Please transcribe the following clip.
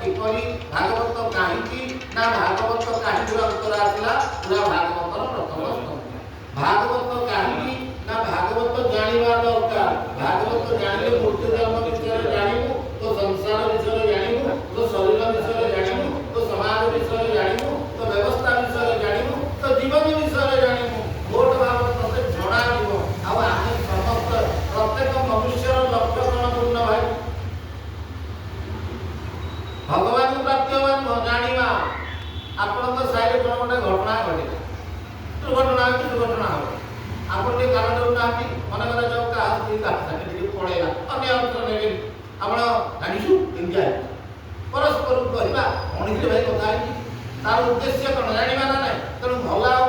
କିପରି, ଭାଗବତ କାହିଁକି ନା ଭାଗବତ କାହିଁକିର ଉତ୍ତର ଆସିଲା ପୁରା ଭାଗବତର ପ୍ରଥମ ସ୍କନ୍ଧ। ଭାଗବତ କାହିଁକି ନା ଭାଗବତ ଜାଣିବା ଦରକାର। ଭାଗବତ ଜାଣିଲେ ମୃତ୍ୟୁ ଜନ୍ମ ବିଷୟରେ ଜାଣିବୁ, ତୋ ସଂସାର ବିଷୟରେ ଜାଣିବୁ, ତୋ ଶରୀର ବିଷୟରେ ଜାଣିବୁ, ତୋ ସମାଜ ବିଷୟରେ ଜାଣିବୁ, ତୋ ବ୍ୟବସ୍ଥା ବିଷୟରେ ଜାଣିବୁ, ତୋ ଜୀବନ ବିଷୟରେ ଜାଣିବୁ। ମୋଟ ଭାବରେ ତତେ ଜଣାଯିବ। ଆଉ ଆମେ ସମସ୍ତ ପ୍ରତ୍ୟେକ ମନୁଷ୍ୟର ଲକ୍ଷ୍ୟ କଣ ପୂର୍ଣ୍ଣ ଭାଇ? ଭଗବାନଙ୍କୁ ପ୍ରାପ୍ତି ହେବା ନୁହଁ, ଜାଣିବା। ଆପଣଙ୍କ ସାହିରେ କଣ ଗୋଟେ ଘଟଣା ଘଟିଲା, ଦୁର୍ଘଟଣା କି ଦୁର୍ଘଟଣା ହବ, ଆପଣ ଟିକେ କାନ ଦେଉନାହାନ୍ତି। ମନେ କରାଯାଉ କାହା ସ୍ତ୍ରୀ କାହା ସାଙ୍ଗେ ଟିକେ ପଳେଇଲା, ଅନ୍ୟ ଅର୍ଥ ନେବେନି। ଆପଣ ଜାଣିଛୁ ଏମିତି ହେଇଛି, ପରସ୍ପରକୁ କହିବା କଣ କିରେ ଭାଇ କଥା ହେଇଛି, ତାର ଉଦ୍ଦେଶ୍ୟ କଣ ଜାଣିବା ନା ନାହିଁ? ତେଣୁ ଭଲ ଆଉ